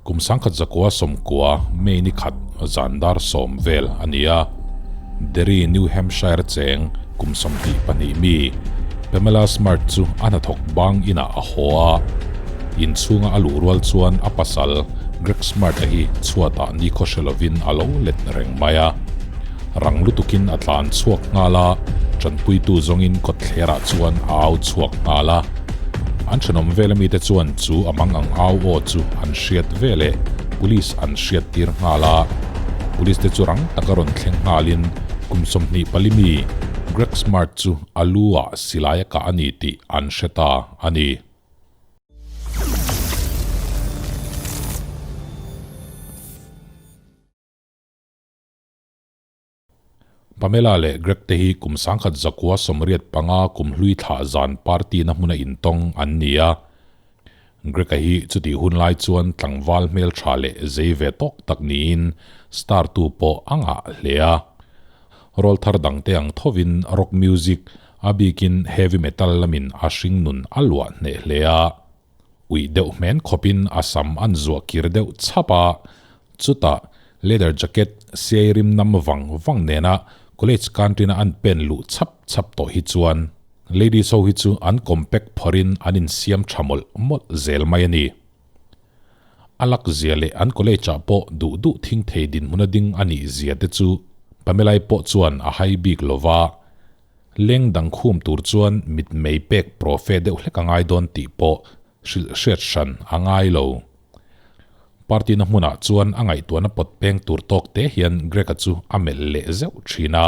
Kum 1990 May ni khat zan dar sawm vel a ni a. Derry, New Hampshire cheng kum 22 mi Pamela Smart chu a hnathawk bang inah a haw a. Inchhunga a luh rual chuan a pasal Greg Smart-a hi chhuatah nikhaw hre lovin a lo let reng mai a. Rang lutukin a tlan chhuak nghal a, tanpuitu zawngin kawtthlerah chuan a au chhuak nghal a. An thenawm vel amite chuan chu a mang ang au aw chu an hriat veleh police an hriat tir nghal a. Police te chu rang taka rawn thleng nghalin kum 24 mi Greg Smart chu a lu ah silai a kah a ni tih an hre ta a ni. Pamela leh Greg te hi kum 1985 kum hlui thlah zan party na hmuna intawng an ni a. Greg-a hi chutih hun lai chuan tlangval hmeltha leh zei ve tawk tak niin star tu pawh a ngah hle a. Rawl thar dangte ang thovin rock music, a bikin heavy metal lamin a hring nun a luah hneh hle a. Uih deuh hmen khawpin a sam an zuah kir deuh chhap a, chutah leather jacket siai rim nam vang vang nena college canteen-a an pen luh chhap chhap tawh hi chuan ladies ho hi chu an compact phawrhin an insiam tha mawlh mawlh zel mai a ni. A lak zia leh an college-ah pawh duh duh thing thei dinhmuna ding a nih zia te chu Pamela-i pawh chuan a hai bik lova. Leng dang khum tur chuan mitmei pek profe deuh hlek a ngai dawn tih pawh hrilh hriat hran a ngai lo. Party na hmunah chuan a ngaihtuahna pawt peng tur tawk te hian Greg-a chu a melh leh zeuh thin a.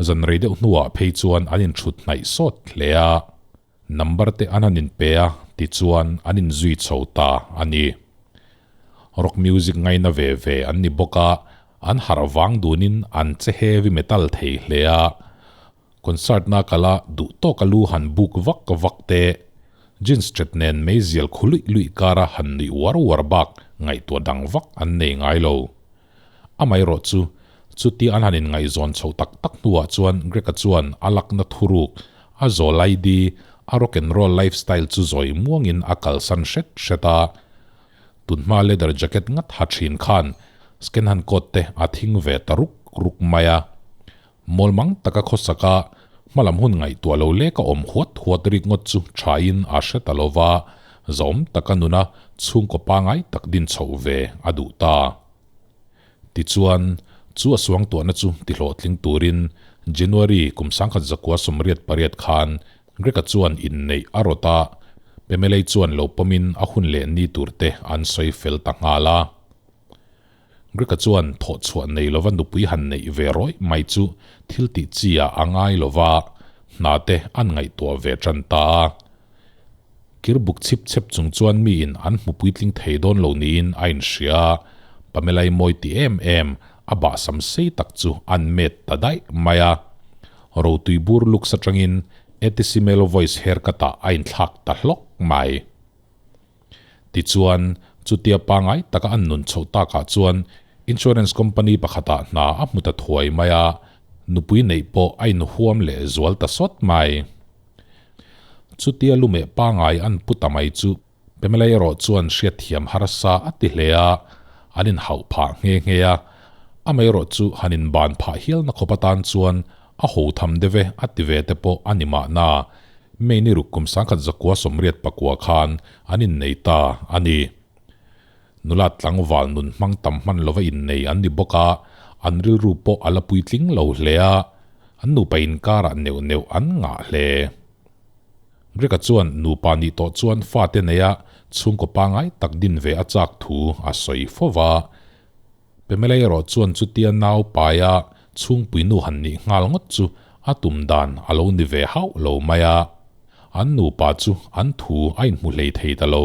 Zan rei deuh hnuah phei chuan an inthut hnaih sawt hle a. Number te an han inpe a tichuan an inzui chho ta a ni. Rock music ngaina ve ve an ni bawk a, an harh vang dunin an che heavy metal thei hle a. Concert na kala duh tawka lu han buk vak vak te, jeans ṭet nen meizial khu luih luih kara han nuih uar uar bak ngaihtuah dang vak an nei ngai lo. Amaherawh chu, chutia an han inngaihzawn chho tak tak hnuah chuan Greg-a chuan a lakna thuruk, a zawl ID, a rock and roll lifestyle chu zawi muangin a kalsan hret hret a. Tunhma leather jacket ngat ha thin khan scanhan coat te a thing ve ta ruk ruk mai a. Mawlmang taka khawsaka hmalam hun ngaihtuah lo leka awm huat huat rik ngawt chu thain a hre ta lova, zawm taka nuna chhungkaw pangai tak din chhoh ve a duh ta. Tichuan, chu a suangtuahna chu tihlawhtling turin January kum 1998 khan Greg-a chuan inneih a rawt a, Pemelei chuan lo pawmin a hun leh ni turte an sawi fel ta nghal a. Greg-a chuan thawhchhuah nei lova nupui han neih ve rawih mai chu thil tih chi ah a ngai lova, hna te an ngaihtuah ve tan ta a. Kir buk chhip chhep chung chuan miin an hmu puitling thei dawn lo niin a inhria a, Pamela-i mawi ti em em a bahsam sei tak chu an met ta daih mai a. Rotui bur looks atangin ATC Melo voice haircut ah a inthlak ta hlawk mai. Tichuan, chutia pangai taka an nun chhoh takah chuan insurance company pakhatah hna a hmu ta thuai mai a, nupui neih pawh a inhuam leh zual ta sawt mai. Chutia lumeh pangai an pu ta mai chu Pamela erawh chuan hriatthiam harsa a ti hle a, an inhauh phah nghe nghe a. Amaherawh chu han inban phah hialna khawp atan chuan A ho tham deuh e a ti ve te pawh a ni mahna, May ni ruk kum 1989 khan an innei ta a ni. Nula tlangval nun hmang tam hman lova innei an ni bawk a, an rilru pawh a la puitling lo hle a, an nupa inkarah neuh neuh an ngah hle. Greg-a chuan nupa nih tawh chuan fate neia chhungkaw pangai tak din ve a chak thu a sawi fo va. Pamela erawh chuan chutia nau paia chhungpui nu han nih nghal ngawt chu a tum dan a lo ni ve hauh lo mai a. An nupa chu an thu a inhmu hlei thei ta lo.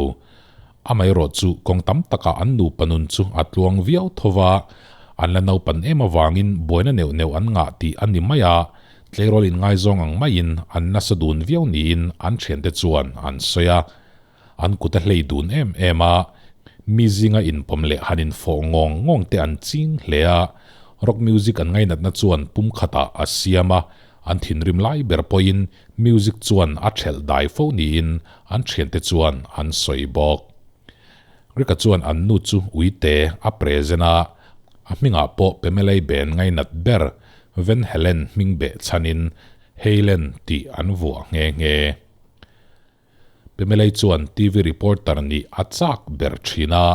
Amaherawh chu kawng tam takah an nupa nun chu a tluang viau tho va, an la naupan em avangin buaina neuh neuh an ngah tih a ni mai a, tleirawl inngaizawng ang maiin an nasa dun viau niin an thiante chuan an sawi a. An kut a hlei dun em em a, mi zinga inpawm leh han infawh ngawng ngawng te an ching hle a, rock music an ngainatna chuan pum khatah a siam a, an thinrim lai ber pawhin music chuan a thelh dai fo niin an thiante chuan an sawi bawk. Greg-a chuan an nu chu uite a present a, a hmingah pawh Pamela-i ben ngainat ber Van Halen hming beh chhanin Halen tih an vuah nghe nghe. Pamela-i chuan TV reporter nih a chak ber thin a,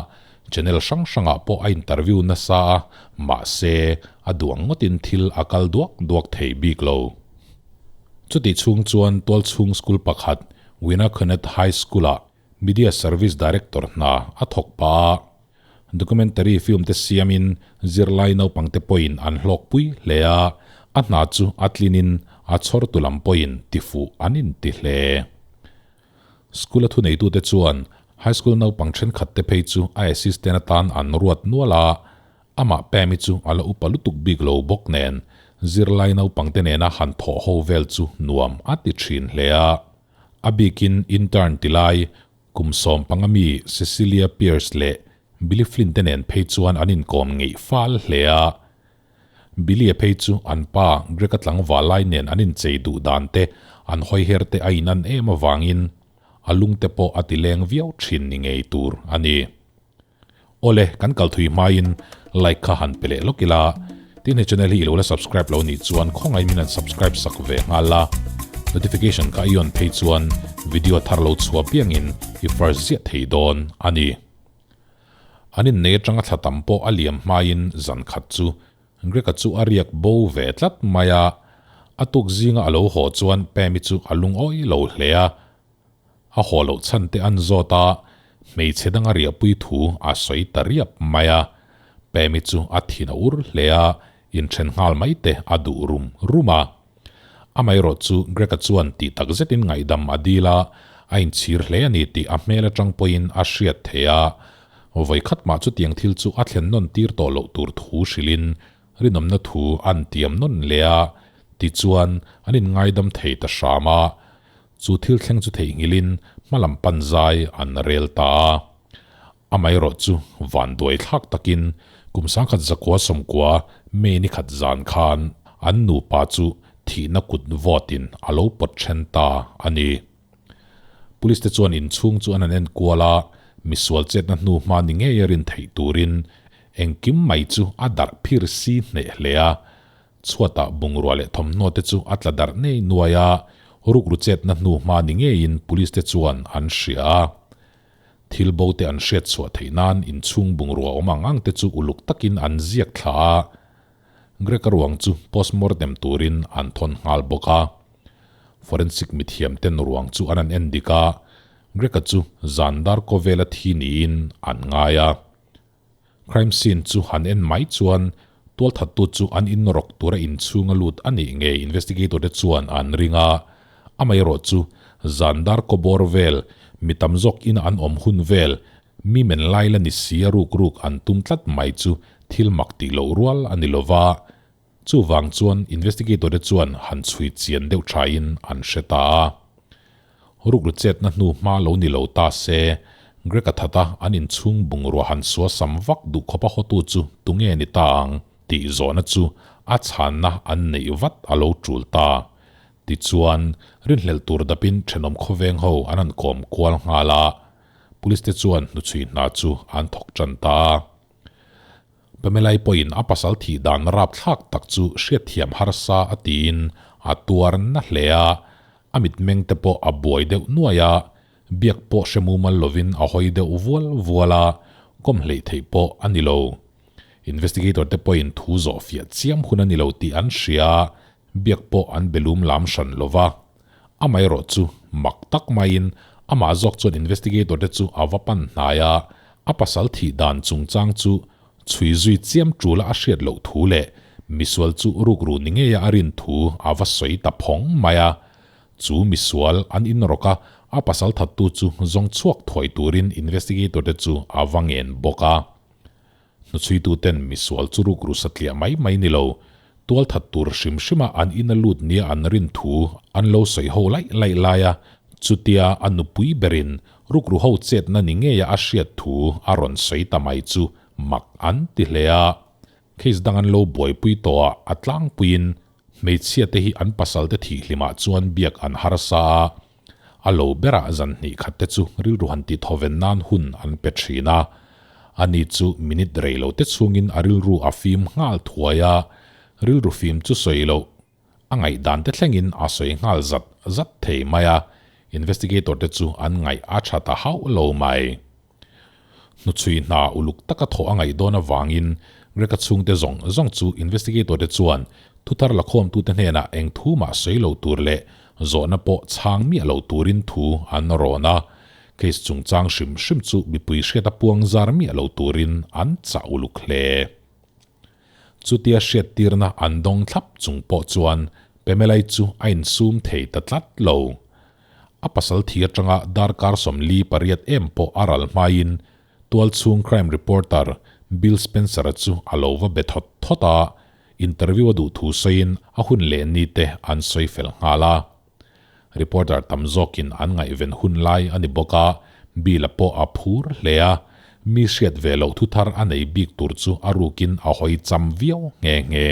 channel hrang hrangah pawh a interview nasa a, mahse a duang ngawtin thil a kal duak duak thei bik lo. Chutih chhung chuan tualchhung school pakhat Winnacunnet High School-ah Media Service Director hna a thawk pah a, documentary film te siamin zirlai naupangte pawhin an hlawkpui hle a, a hna chu a tlinin a chhawrtu lam pawhin tifuh an inti hle. School a thuneitute chuan high school naupang thenkhat te phei chu a assistant atan an ruat nual a, amah Pam-i chu a la upa lutuk bik lo bawk nen zirlai naupangte nena han thawh ho vel chu nuam a ti thin hle a. A bikin intern ti lai, kum 15 mi Cecilia Pierce leh Billy Flynn te nen phei chuan an inkawm ngeih fal hle a. Billy-a phei chu an pa Greg-a tlangval lai nen an inchei duh dan te, an hawiher te a inan em avangin a lung te pawh a ti leng viau thin ni ngei tur a ni. Awle, kan kal thui hmain like kha han pe leh lawk ila, tin he channel hi i lo la subscribe lo nih chuan khawngaih min han subscribe sak ve nghal la, notification kha i on phei chuan video thar lo chhuah piangin i first ziah thei dawn a ni. An innei atanga thla tam pawh a liam hmain zan khat chu Greg-a chu a riak bo ve tlat mai a, a tuk zinga a lo haw chuan Pam-i chu a lungawi lo hle a, A haw loh chhan te an zawt a, hmeichhe danga riahpui thu a sawi ta riap mai a. Pemi chu a thin a ur hle a, inthen nghal mai te a duh rum rum a. Amaherawh chu Greg-a chuan tih tak zetin ngaihdam a dil a, a inchhir hle a ni tih a hmel atang pawhin a hriat theih a. Vawikhat mah chutiang thil chu a thlen nawn tir tawh loh tur thu hrilhin rinawmna thu an tiam nawn leh a, tichuan an inngaidam thei ta hram a. Chu thil thleng chu theihnghilhin hmalam pan zai an rel ta a. Amaherawh chu vanduai thlak takin kum 1990 May ni khat zan khan an nupa chu thihna kut vawtin a lo pawt then ta a ni. Police te chuan inchhung chu an han en kual a, misual chetna hnu hma ni ngei a rin theih turin engkim mai chu a darh phir si hneh hle a. Chhuatah bungrua leh thawmhnaw te chu a tla darh nei nuai a, rukru chetna hnu hma ni ngeiin police te chuan an hria a. Thil bo te an hriat chhuah theih nan inchhung bungrua awm ang ang te chu uluk takin an ziak thla a. Greg-a ruang chu postmortem turin an thawn nghal bawk a. Forensic mithiam ten ruang chu an an en dik a, Greg-a chu zan dar kawvela thi niin an ngai a. Crime scene chu han en mai chuan tualthattu chu an inrawk tura inchhung a lut a nih ngei investigator te chuan an ring a. Amaherawh chu zan dar kawbawr vel, mi tam zawk ina an awm hun vel, mi men lai la ni si a ruk ruk an tum tlat mai chu thil mak tih loh rual a ni lova. Chuvang chuan investigator te chuan han chhui chian deuh thain an hre ta a. Rukru chetna hnu hma lo ni lo ta se, Greg-a thata an inchhung bungrua han sua sam vak duh khawpa hotu chu tunge ni ta ang tih zawhna chu a chhanna an neih vat a lo tul ta. Tichuan, rinhlelh tur dapin thenawm khawveng ho an han kawm kual nghal a, Police te chuan hnuchhui hna chu an thawk tan ta a. Pamelai pawhin a pasal thih dan rapthlak tak chu hriatthiam harsa a tiin a tuar na hle a, a mitmeng te pawh a buai deuh nuai a, biak pawh hre mumal lovin a hawi deuh vual vual a, kawm hleih theih pawh a ni lo. Investigator te pawhin thu zawh fiah chiam hun a ni lo tih an hria a, biak pawh an be lum lam hran lo va. Amaherawh chu mak tak maiin amah zawk chuan investigator te chu a va pan hnai a, a pasal thih dan chungchang chu chhui zui chiam tul a a hriat loh thu leh misual chu rukru ni ngeia a rin thu a va sawi ta phawng mai a. Chu misual an inrawk a, a pasal thattu chu zawng chhuak thuai turin investigator te chu a va ngen bawk a. Hnuchhuituten misual chu rukru satliah mai mai ni lo, tualthat tur hrim hrima an ina lut nia an rin thu an lo sawi ho laih laih lai a, chutia a nupui berin rukru ho chetna ni ngeia a hriat thu a rawn sawi ta mai chu mak an ti hle a. Case dang an lo buaipui tawh a, a tlangpuiin hmeichhia te hi an pasal te thihhlimah chuan biak an harsa a. A lo berah zan hnih khat te chu rilru han tih thawven nan hun an pe thin a. Ani chu minute rei lo te chhungin a rilru a fim nghal thuai a, rilru fim chu sawi loh a ngaihdan te thlengin a sawi nghal zat zat thei mai a, investigator te chu an ngaih a tha ta hauh lo mai. Hnuchhui hna uluk taka thawh a ngaih dawn avangin Greg-a chhungte zawng zawng chu investigator te chuan thuthar lakhawmtute hnenah eng thu mah sawi lo tur leh zawhna pawh chhang miah lo turin thu an rawn a. Case chungchang hrim hrim chu mipui hriata puang zar miah lo turin an chah uluk hle. Chutia hriattirna an dawng thlap chung pawh chuan Pamela-i chu a insum thei ta tlat lo. A pasal thi atanga darkar 48 em pawh a ral hmaiin tualchhung crime reporter Bill Spencer-a chu a lo va be thawt thawt a, interview a duh thu sawiin a hun leh ni te an sawi fel nghal a. Reporter tam zawkin an ngaihven hun lai a ni bawk a, Bill-a pawh a phur hle a, mi hriat ve loh thu thar a nei bik tur chu a rukin a hawi cham viau nghe nghe.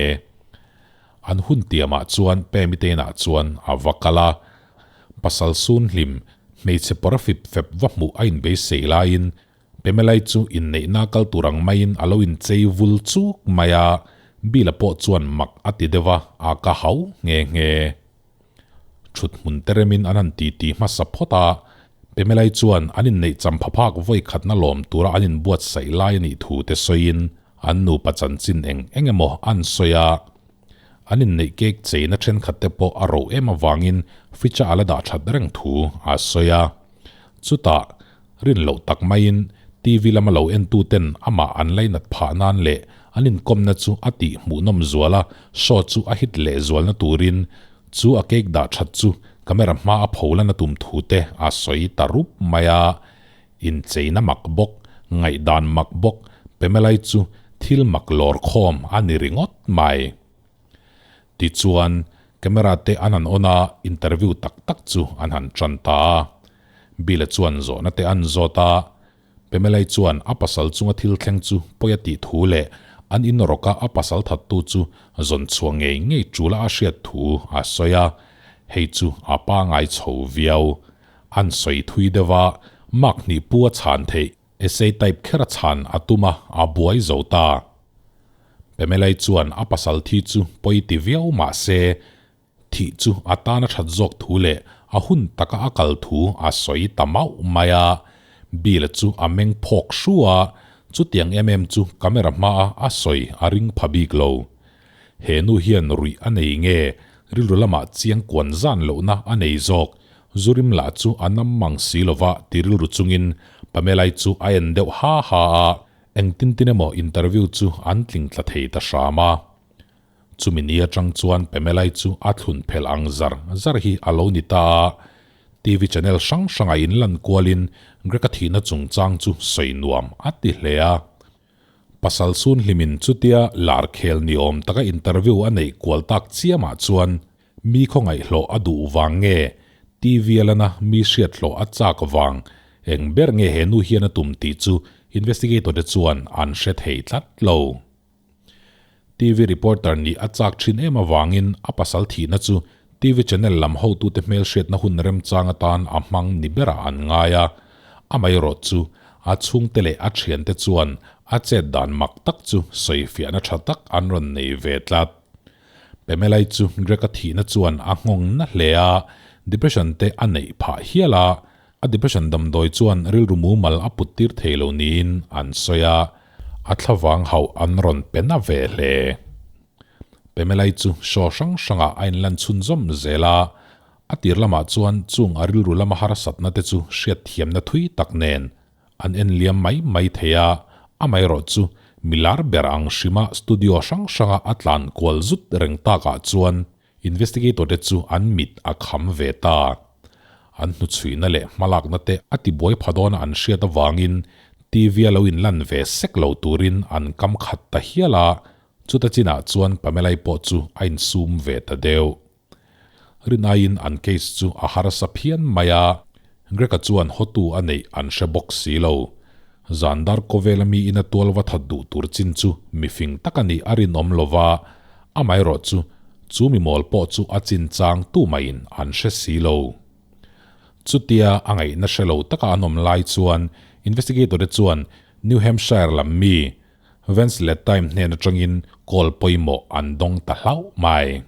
An hun tiamah chuan Pemiteina chuan a va kal a, pasal sun hlim, hmeichhe pawr fip fep va hmuh a inbeisei laiin Pemelai chu inneihna kal tur ang maiin a lo inchei vul chuk mai a, Bill-a pawh chuan mak a ti deuh a, a ka hau nghe nghe. Thut hmun te remin an han titi hmasa phawt a, Pemelai chuan an inneih champhaphak vawi khatna lawm tura an inbuatsaih lai a nih thu te sawiin an nupa chanchin eng eng emaw an sawi a. An inneih cake cheina thenkhat te pawh a ro em avangin fridge-a a la dah that reng thu a sawi a. Chutah, rin loh tak maiin TV lama lo entuten amah an lainat phah nan leh an inkawmna chu a tih hmuhnawm zual a, show chu a hit leh zualna turin chu a cake dah that chu camera hma a pho lana tum thu te a sawi ta rup mai a. Incheina mak bawk, ngaihdan mak bawk, Pemelai chu thil mak lawr khawm a ni ringawt mai. Tichuan, camera te an han on a, interview tak tak chu an han tan ta a. Bill-a chuan zawhna te an zawt a, Pemelai chuan a pasal chunga thil thleng chu pawi a tih thu leh an inrawka a pasal thattu chu zawn chhuah ngei ngei ṭula a hriat thu a sawi a, hei chu a pangai chho viau. An sawi thui deuh a, mark hnih pu a chhan theih, essay type kher a chhan a tum a, a buai zo ta. Pemelai chuan a pasal thi chu pawi ti viau mah se, thih chu a tan a that zawk thu leh a hun taka a kal thu a sawi ta mauh mai a. Bill-a chu a meng phawk hru a, chutiang em em chu camera hmaa a sawi a ring pha bik lo. He nu hian ruih a nei nge, rilru lamah chiang kuan zan lohna a nei zawk, Zurim lah chu a nam mang si lova ti rilru chungin Pamelai chu a en deuh ha ha a, engtin tin emaw interview chu an tling tla thei ta hram a. Chumi ni atang chuan Pamelai chu a thlun phelh ang zar zar hi a lo ni ta a, TV channel hrang hrangah inlan kualin Greg-a thihna chungchang chu sawi nuam a ti hle a. Pasal sun hlimin chutia lar khel ni awm taka interview a neih kual tak chiamah chuan Mi khawngaihhlawh a duh vang nge? TV a lana mi hriathlawh a chak vang? Eng ber nge he nu hian a tum tih chu investigator te chuan an hre thei tlat lo. TV reporter nih a chak thin em avangin a pasal thihna chu TV channel lam hotute hmelhriatna hun remchang atan a hmang ni berah an ngai a. Amaherawh chu a chhungte leh a thiante chuan a chet dan mak tak chu sawifiahna tha tak an rawn nei ve tlat. Pemelai chu Greg-a thihna chuan a nghawng na hle a, depression te a neih phah hial a, a depression damdawi chuan rilru mumal a put tir thei lo niin an sawi a, a thlavang hauh an rawn pe na ve hle. Pemelai chu show hrang hrangah a inlan chhunzawm zel a, a tir lamah chuan chung a rilru lama harsatna te chu hriatthiamna thui tak nen An en liam mai mai thei a, amaherawh chu milar ber ang hrima studio hrang hranga a tlan kual zut reng takah chuan investigator te chu an mit a kham ve ta. An hnuchhuihna leh hmalakna te a tibuai pha dawna an hriat avangin TV a lo inlan ve sek lo turin an kam khat ta hial a, chuta chinah chuan Pamelai pawh chu a insum ve ta deuh. Rinaiin an case chu a harsa phian mai a, Greg-a chuan hotu a neih an hre bawk si lo. Zan dar kawvela miin a tual va that duh tur chin chu mifing tak a nih a rinawm lo va, amaherawh chu chu mi mawl pawh chu a chin chang tu maiin an hre si lo. Chutia a ngaihna hre lo taka an awm lai chuan investigator te chuan New Hampshire lam mi Vance leh Time hnen atangin call pawimawh an dawng ta hlauh mai.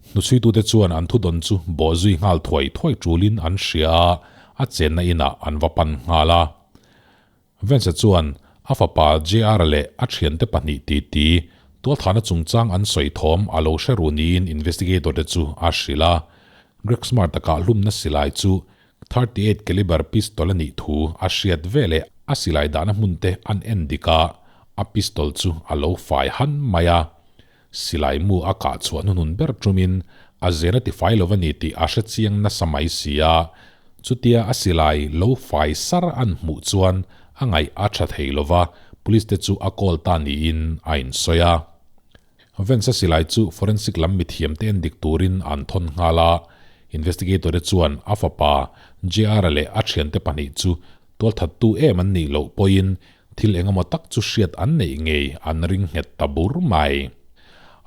Hnuchhuitute chuan an thudawn chu bawhzui nghal thuai thuai tulin an hria a, a chenna inah an va pan nghal a. Vance-a chuan a fapa JR leh a thiante pahnih titi tualthahna chungchang an sawi thawm a lo hre ru niin investigator-te chu a hrilh a. Greg Smart-a kahhlumna silai chu 38 caliber pistol a nih thu a hriat veleh a silai dahna hmunte an en dik a, a pistol chu a lo fai han mai a. Silai mu a kah chhuah hnuhnun ber tumin a zen a tifai lo a ni tih a hre chiang nasa mai si a, chutia a silai lo fai sar an hmuh chuan a ngaih a tha thei lo va, police te chu a call ta niin a insawi a. Vance-a silai chu forensic lam mithiam te en dik turin an thawn nghal a, investigator te chuan a fapa JR-a leh a thiante pahnih chu tualthattu em an nih loh pawhin Thil engemaw tak chu hriat an neih ngei an ring nghet ta bur mai.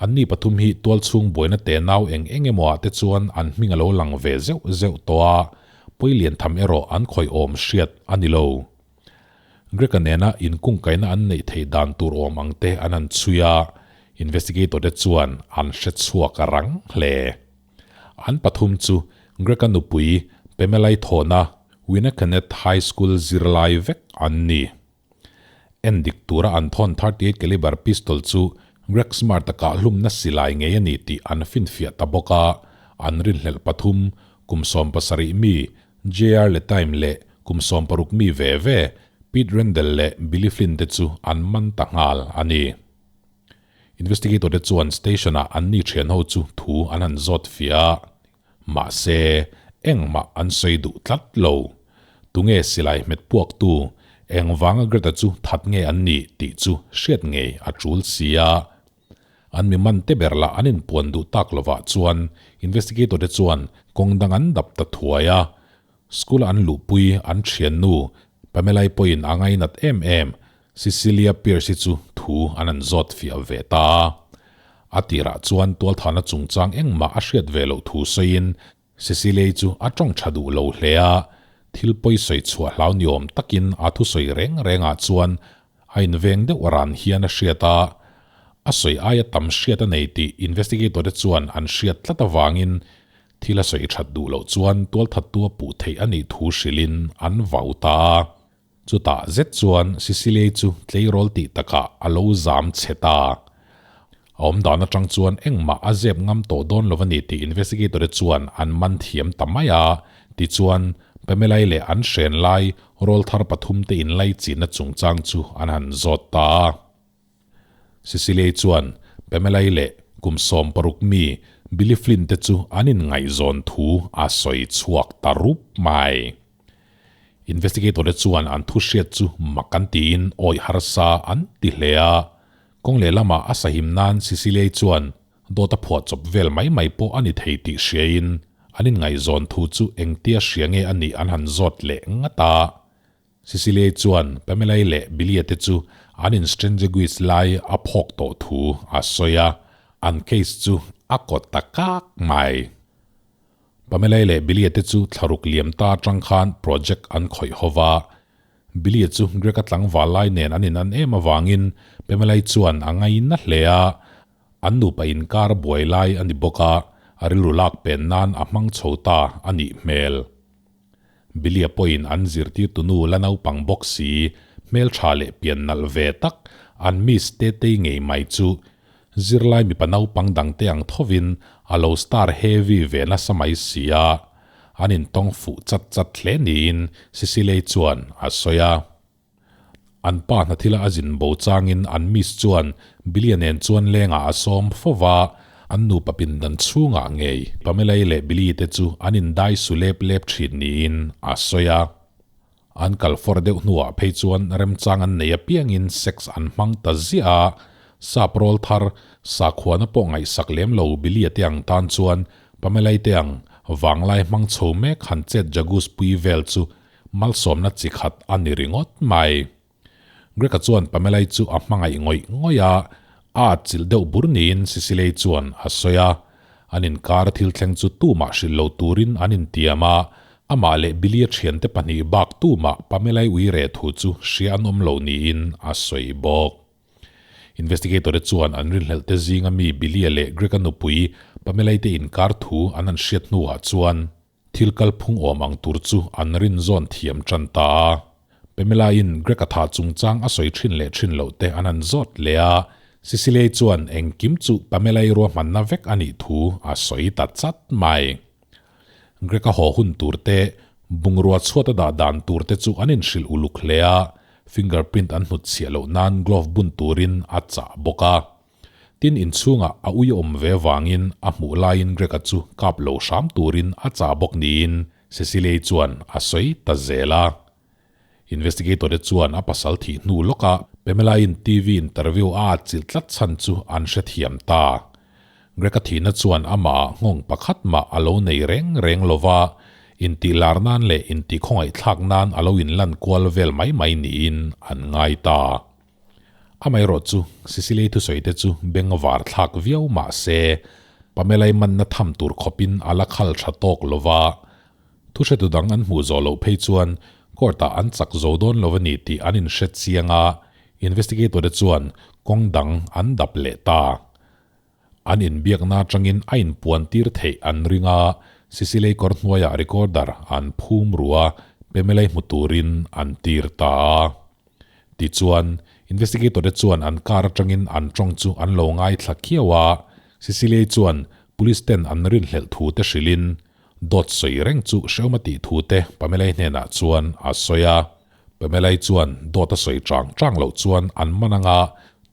Anni pathum hi tualchhung buaina te nau eng eng emaw ah te chuan an hming a lo lang ve zeuh zeuh tawh a, pawi lian tham erawh an khawih awm hriat a ni lo. Greg-a nena inkungkaina an neih theih dan tur awm ang te an han chhui a, investigator te chuan an hre chhuak rang hle. An pathum chu Greg-a nupui Pamela-i thawhna Winnacunnet High School zirlai vek an ni. En dik tura an thawn 38 caliber pistol chu Greg Smart-a kahhlumna silai ngei a ni tih an finfiah ta bawk a, an rinhlelh pathum, kum 70 mi JR Letime leh kum 60 mi ve ve Pete Rendell leh Billy Flynn te chu an man ta nghal a ni. Investigator te chuan station-ah anni thian ho chu thu an han zawt fiah a. Mahse, engmah an sawi duh tlat lo. Tunge silai hmet puaktu, engvanga Greta chu that nge an nih tih chu hriat ngei a tul si a. An mi man te ber lah an inpuan duh tak lovah chuan investigator te chuan kawng dang an dap ta thuai a. School-a an luhpui an thiannu Pamela-i pawhin a ngainat em em Cecilia Pierce-i chu thu an han zawt fiah ve ta a. A tirah chuan tualthahna chungchang engmah a hriat ve loh thu sawiin Cecilia-i chu a tawng tha duh lo hle a, thil pawi sawi chhuah hlau ni awm takin a thusawi reng rengah chuan a inveng deuh ran hian a hriat a. A sawi aia tam hriat a nei tih investigator te chuan an hriat tlat avangin thil a sawi that duh loh chuan tualthattu a puh theih a nih thu hrilhin an vau ta a. Chutah zet chuan Sicily chu tleirawl tih takah a lo zam chhe ta. A awm dan atang chuan engmah a zep ngam tawh dawn lo a ni tih investigator te chuan an man thiam ta mai a, tichuan Pamela-i leh an hren lai rawl thar pathum te inlaichinna chungchang chu an han zawt ta a. Sicily chuan Pamela-i leh kum 60 mi Billy Flynn te chu an inngaihzawn thu a sawi chhuak ta rup mai. Investigator te chuan an thu hriat chu mak an tiin awi harsa an ti hle a. Kawng lehlamah a sahim nan Sicily chuan dawt a phuah chawp vel mai mai pawh a ni thei tih hriain an inngaihzawn thu chu engtia hria nge a nih an han zawt leh ngat a. Cecilia chuan Pamela-i leh Billy-a te chu an in Strangeguis lai a phawk tawh thu a sawi a, an case chu a kawt ta kak mai. Pamela-i leh Billy-a te chu thlaruk liam ta atang khan project an khawih ho va. Billy-a chu Greg-a tlangval lai nen an in an em avangin Pamela-i chuan a ngaina hle a, an nupa inkar buai lai a ni bawk a, a rilru lak pen nan a hmang chho ta a nih hmel. Billy-a pawhin an zirtirtunu la naupang bawk si, hmeltha leh pian nalh ve tak, an Miss Tetei ngei mai chu zirlai mipa naupang dangte ang thovin a lo star heavy ve nasa mai si a, an intawng fuh chat chat hle niin Cecilei chuan a sawi a. An pa hnathila a zin bo changin an Miss chuan Billy-a nen chuan lengah a sawm fo va, an nupa pindan chhungah ngei Pamela-i leh Billy te chu an indai su lep lep thin niin a sawi a. An kal fawr deuh hnuah phei chuan remchang an nei apiangin sex an hmang ta ziah a, sap rawl thar sakhuana pawh ngaihsak lem lo Billy-a te ang tan chuan Pamela-i te ang vanglai hmang chho mek han chet jagus pui vel chu Malsawmna chi khat a ni ringawt mai. Greg-a chuan Pamela-i chu a hmangaih ngawih ngawih a, a atchilh deuh bur niin Cecily chuan a sawi a. An inkar thil thleng chu tumah hrilh lo turin an intiam a, Amah leh Billy-a thiante pahnih bak tumah Pamela-i ui reh thu chu hria an awm lo niin a sawi bawk. Investigator te chuan an rinhlelh te zinga mi Billy-a leh Greg-a nupui Pamela-i te inkar thu an han hriat hnuah chuan thil kalphung awm ang tur chu an rinzawn thiam tan ta a. Pamela-in Greg-a thah chungchang a sawi thin leh thin loh te an han zawt leh a, Cecilia-i chuan engkim chu Pamela-i ruahmanna vek a nih thu a sawi ta chat mai. Greg-a haw hun tur te, bungrua chhuat a dah dan tur te chu an inhrilh uluk hle a, fingerprint an hnut chhiah loh nan glove bun turin a chah bawk a. Tin, inchhungah a ui a awm ve vangin a hmuh laiin Greg-a chu kap lo hram turin a chah bawk niin Cecilia-i chuan a sawi ta zel a. Investigator te chuan a pasal thih hnu lawkah Pamela-in TV interview a atchilh tlat chhan chu an hrethiam ta. Greg-a thihna chuan amah nghawng pakhat mah a lo nei reng reng lo va, intih lar nan leh intih khawngaihthlak nan a lo inlan kual vel mai mai niin an ngai ta. Amaherawh chu Cecily thusawi te chu beng var thlak viau mah se, Pamela-i manna tham tur khawpin a la khal tha tawk lo va, Thuhretu dang an hmuh zawh loh phei chuan court-ah an chak zo dawn lo a ni tih an inhre chiang a, investigator te chuan kawng dang an dap leh ta. An inbiakna atangin a inpuan tir theih an ring a, Cecilei kawr hnuaiah recorder an phum ru a, Pamela-i hmu turin an tir ta a. Tichuan, investigator te chuan an car atangin an tawng chu an lo ngaithla khiau a, Cecilia-i chuan police ten an rinhlelh thu te hrilhin Dawt sawi reng chu Hreawma tih thu te Pamela-i hnenah chuan a sawi a. Pamela-i chuan dawt a sawi chang chang loh chuan an man anga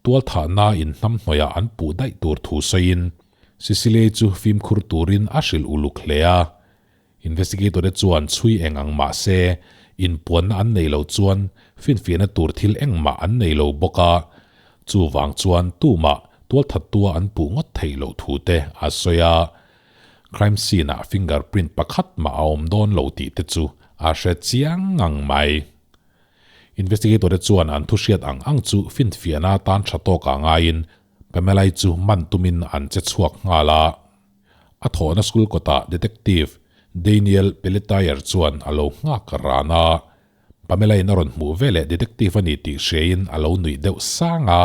tualthahna in hnamhnawihah an puh daih tur thu sawiin Cecilia-i chu fimkhur turin a hrilh uluk hle a. Investigator te chuan chhui eng ang mah se inpuanna an nei lo chuan finfiahna tur thil engmah an nei lo bawk a, chuvang chuan tumah tualthattua an puh ngawt theih loh thu te a sawi a. Crime scene ah fingerprint pakhat mah a awm dawn lo tih te chu a hre chiang ngang mai. Investigator te chuan an thu hriat ang ang chu finfiahna tan tha tawk ah ngaiin Pamela-i chu man tumin an che chhuak nghal a. A thawhna school kawtah Detective Daniel Pelletier chuan a lo nghak ran a. Pamela-in a rawn hmuh veleh detective a ni tih hriain a lo nuih deuh sang a.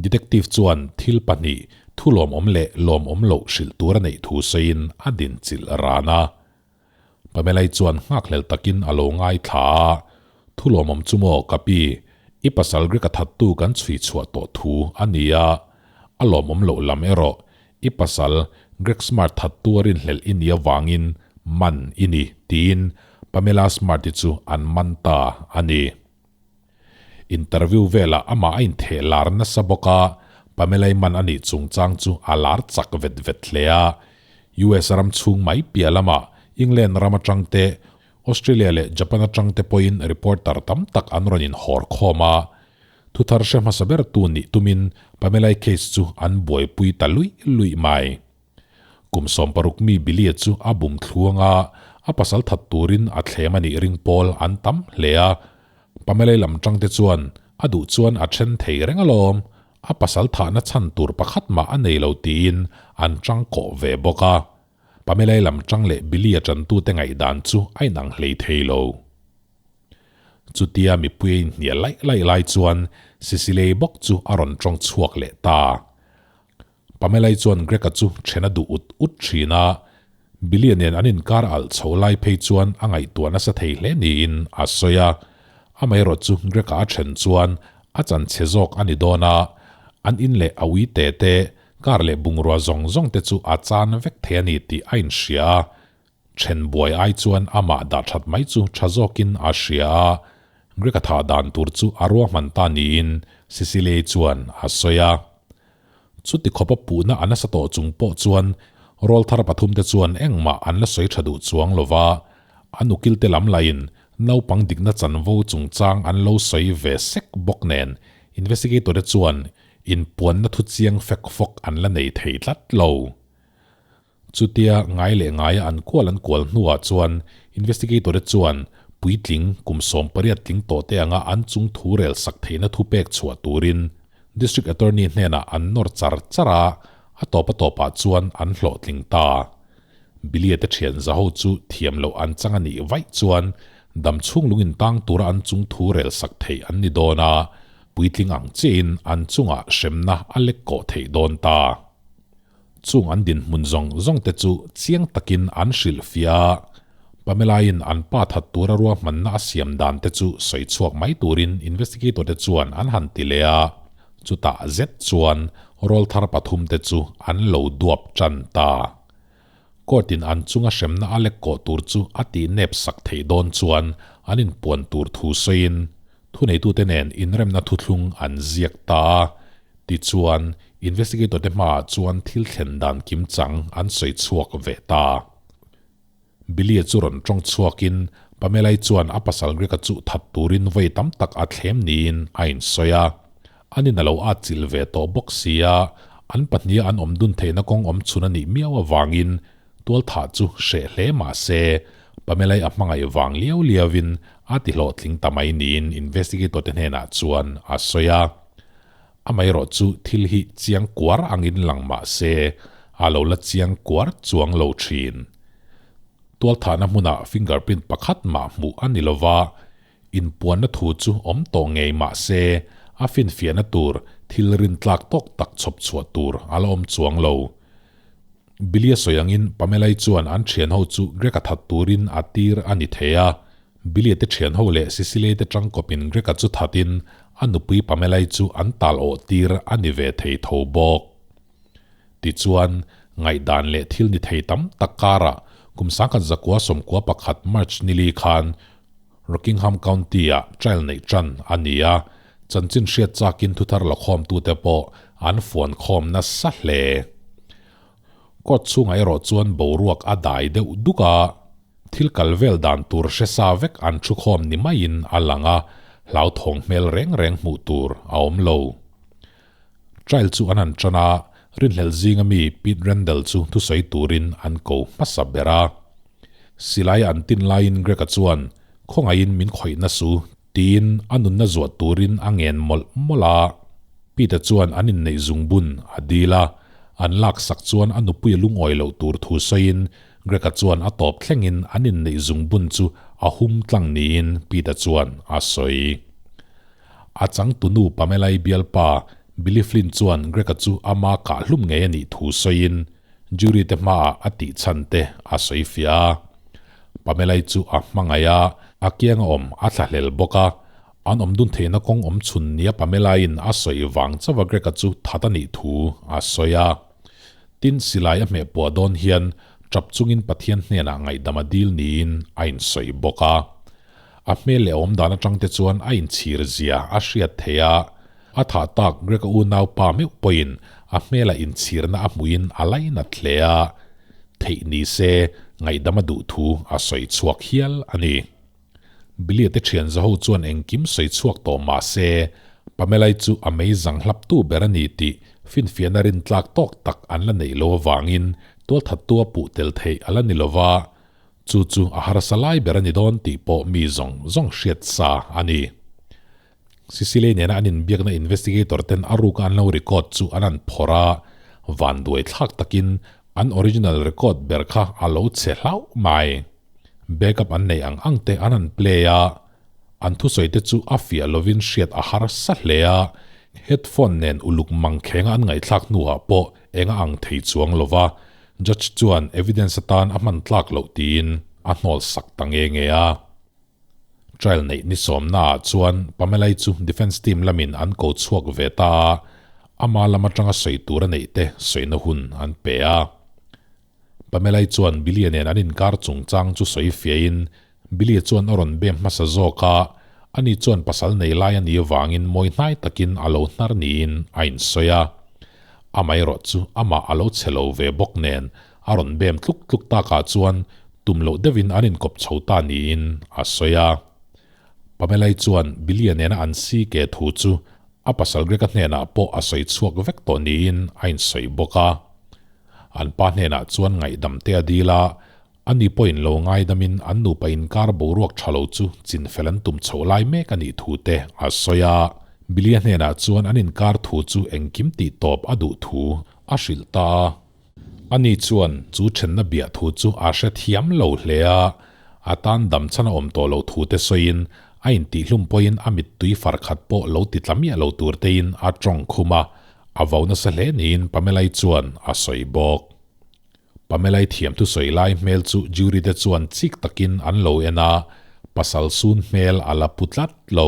Detective chuan thil pahnih thu lawmawm leh lawmawm loh hrilh tur a neih thu sawiin a dinchilh ran a. Pamela-i chuan nghakhlel takin a lo ngaithla a, Thu lawmawm chu maw ka pi, i pasal Greg-a thattu kan chhui chhuah tawh thu a ni a. A lawmawm loh lam erawh i pasal Greg Smart thattu a rinhlelh i nih avangin man i ni, tiin Pamela Smart-i chu an man ta a ni. Interview velah amah a intheh lar nasa bawk a, Pamela-i man a nih chungchang chu a lar chak vet vet hle a. US ram chhung mai piah lamah England ram atang te, Australia leh Japan atang te pawhin reporter tam tak an rawn inhawr khawm a. Thuthar hre hmasa ber tu nih tumin Pamela-i case chu an buaipui ta luih luih mai. Kum 16 mi Billy-a chu a bum thluang a, a pasal that turin a thlem a nih ring pawl an tam hle a. Pamela-i lam tang te chuan a duh chuan a then thei reng alawm, a pasal thahna chhan tur pakhat mah a nei lo tiin an tang kawh ve bawk a. Pamela-i lam tang leh Billy-a tantute ngaihdan chu a inang hlei thei lo. Chutia mipui a inhnial laih laih lai chuan Cecily bawk chu a rawn tawng chhuak leh ta. Pamela-i chuan Greg-a chu then a duh ut ut thin a, Billy-a nen an inkar alh chho lai phei chuan a ngaihtuah nasa thei hle niin a sawi a. Amaherawh chu Greg-a a then chuan a chan chhe zawk a ni dawn a, an in leh a ui te te, car leh bungrua zawng zawng te chu a chan vek thei a ni tih a inhria a. Then buai ai chuan amah dah that mai chu tha zawkin a hria a, Greg-a thah dan tur chu a ruahman ta niin Cecilia-i chuan a sawi a. Chuti khawpa puhna a nasa tawh chung pawh chuan rawl thar pathumte chuan engmah an la sawi tha duh chuang lo va, an ukilte lam lahin naupang dikna chanvo chungchang an lo sawi ve sek bawk nen investigator te chuan inpuanna thu chiang fek fawk an la nei thei tlat lo. Chutia ngai leh ngaia an kual an kual hnuah chuan investigator te chuan puitling kum 18 tling tawh te anga an chung thu rel sak theihna thu pek chhuah turin District Attorney hnenah an nawr char char a, a tawp a tawpah chuan an hlawhtling ta. Billy-a te thian zaho chu thiam loh an chang a nih vaih chuan dam chhung lung in tang tura an chung thu rel sak theih an ni dawn a, puitling ang chiahin an chungah hremna a lek kawh theih dawn ta. Chung an dinhmun zawng zawng te chu chiang takin an hrilhfiah a, Pamela-in an pa that tura ruahmanna a siam dan te chu sawi chhuak mai turin investigator te chuan an han ti leh a, chutah zet chuan rawlthar pathum te chu an lo duap tan ta. Court in an chunga hremna a lek kawh tur chu a tih nep sak theih dawn chuan an inpuan tur thu sawiin thuneitute nen inremna thuthlung an ziak ta a. Tichuan, investigator te hmaah chuan thil thlen dan kimchang an sawi chhuak ve ta. Billy-a chu rawn tawng chhuakin Pamela-i chuan a pasal Greg-a chu that turin vawi tam tak a thlem niin a insawi a. Anin a lo atchilh ve tawh bawk si a, an pahniha an awm dun theihna kawng awm chhun a nih miau avangin tualthah chu hreh hle mah se, Pamela-i a hmangaih vang liau liauin a ti hlawhtling ta mai niin investigator te hnenah chuan a sawi a. Amaherawh chu thil hi chiang kuar angin lang mah se, a lo la chiang kuar chuang lo thin. Tualthahna hmunah fingerprint pakhat mah hmuh a ni lova, Inpuanna thu chu awm tawh ngei mah se, a finfiahna tur thil rintlak tawk tak chhawp chhuah tur a la awm chuang lo. Billy-a sawi angin Pamela-i chuan an thianho chu Greg-a that turin a tir a ni thei a. Billy-a te thianho leh Cecily te tangkawpin Greg-a chu thatin a nupui Pamela-i chu an tal awh tir a ni ve thei tho bawk. Tichuan, ngaihdan leh thil ni thei tam tak karah kum 1991 March nili khan Rockingham County-ah trial neih tan a ni a, chanchin hriat chakin thuthar la khawmtute pawh an fuan khawm nasa hle. Court chhungah erawh chuan boruak a dai deuh duk a, thil kal vel dan tur hre sa vek an thu khawm ni maiin a lang a, hlauthawng hmel reng reng hmuh tur a awm lo. Trial chu an han tan a, rinhlelh zinga mi Pete Randall chu thusawi turin an ko hmasa ber a. Silai an tin laiin Greg-a chuan, Khawngaihin min khawih na su, tiin a nunna zuah turin a ngen mawlh mawlh a. Pete-a chuan an inneih zungbun a dil a, an laksak chuan a nupui a lungawi loh tur thu sawiin Greg-a chuan a tawp thlengin an inneih zungbun chu a hum tlang niin Pete-a chuan a sawi. A changtunu Pamela-i bialpa Billy Flynn chuan Greg-a chu ama kah hlum ngei a nih thu sawiin jury te hmaah a tih chhan te a sawi fiah a. Pamela-i chu a hmangaih a, a kianga awm a thlahlel bawk a. An awm dun theihna kawng awm chhun nia Pamela-in a sawi vang chauha Greg-a chu that a nih thu a sawi a. Tin, silai a hmeh puah dawn hian tap chungin Pathian hnenah ngaihdam a dil niin a insawi bawk a. A hmel leh a awmdan atang te chuan a inchhir zia a hriat theih a, a thah tak Greg-a unau pa meuh pawhin a hmela inchhirna a hmuhin a lainat hle a, theih ni se ngaihdam a duh thu a sawi chhuak hial a ni. Billy-a te thian zaho chuan engkim sawi chhuak tawh mah se, Pamela-i chu a mei zang hlaptu ber a ni tih finfiahna rintlak tawk tak an la neih lo avangin tualthattu a puh tel theih a la ni lova, Chu chu a harsa lai ber a ni dawn tih pawh mi zawng zawng hriat sa a ni. Sicily nena an inbiakna investigator ten a ruka an lo record chu an han phawrh a, vanduai thlak takin an original record ber kha a lo chhe hlauh mai. Backup an neih ang ang te an han play a, an thusawi te chu a fiah lovin hriat a harsa hle a, headphone nen uluk mangkhenga an ngaihthlak hnuah pawh eng a ang thei chuang lova, Judge chuan evidence atan a hman tlak loh tiin a hnawl sak ta nge nge a. Trial neih ni sawmnaah chuan Pamela-i chu defence team lamin an ko chhuak ve ta a, ama lam atanga sawi tur a neih te sawina hun an pe a. Pamela-i chuan Billy-a nen an inkar chungchang chu sawi fiahin Billy-a chuan a rawn bem hmasa zawk a, ani chuan pasal nei lai a nih avangin mawi hnai takin a lo hnar niin a insawi a. Amaherawh chu amah a lo che lo ve bawk nen a rawn bem tluk tluk takah chuan tum loh deuhin an inkawp chho ta niin a sawi a. Pamela-i chuan Billy-a nena an si ke thu chu a pasal Greg-a hnenah pawh a sawi chhuak vek tawh niin a insawi bawk a. An pa hnenah chuan ngaihdam te a dil a, Ani pawhin lo ngaidamin an nupa inkar boruak tha lo chu chinfel an tum chhoh lai mek a nih thu te a sawi a. Billy-a hnenah chuan an inkar thu chu engkim tih tawp a duh thu a hrilh ta a. Ani chuan chu thenna biah thu chu a hre thiam lo hle a, a tan dam chhan a awm tawh loh thu te sawiin a intihhlum pawhin a mittui far khat pawh lo ti tla miah lo tur tein a tawng khum a, a vau nasa hle niin Pamela-i chuan a sawi bawk. Pamela-i thiam thusawi lai hmel chu jury te chuan chik takin an lo en a, pasal sun hmel a la pu tlat lo.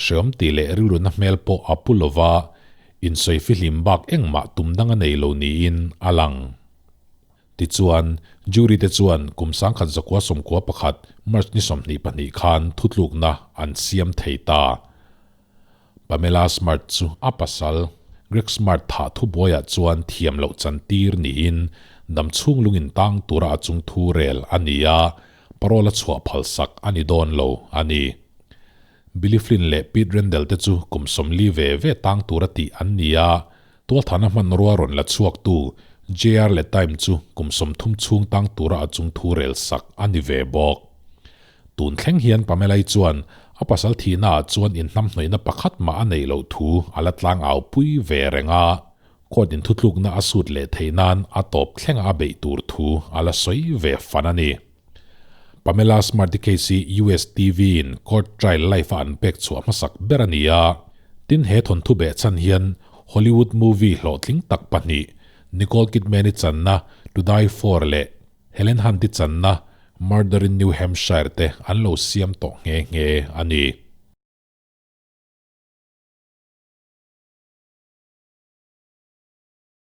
Hreawm tih leh rilruna hmel pawh a pu lo va, insawi fihlim bak engmah tum dang a nei lo niin a lang. Tichuan, jury te chuan kum 1991 March ni 22 khan thutlukna an siam thei ta. Pamela Smart chu a pasal Greg Smart thah thubuaiah chuan thiam loh chantir niin damchhung lungin tang tura a chung thu rel a ni a, parole a chhuah phalsak a ni dawn lo a ni. Billy Flynn leh Pete Rendell te chu kum 40 ve ve tang tura tih an ni a, tualthana hmanrua rawn la chhuaktu JR leh Time chu kum 30 chhung tang tura a chung thu rel sak a ni ve bawk. Tun thleng hian Pamela-i chuan a pasal thihnaah chuan inhnamhnawihna pakhat mah a neih loh thu a la tlang au pui ve reng a, court in thutlukna a sut leh theih nan a tawp thlenga a beih tur thu a la sawi ve fan a ni. Pamela Smart-i case hi US TV in court trial live a an pek chhuah hmasak ber a ni a, tin he thawnthu behchhan hian Hollywood movie hlawhtling tak pahnih Nicole Kidman-i channa To Die For leh Helen Hunt-i channa Murder in New Hampshire te an lo siam tawh nghe nghe a ni.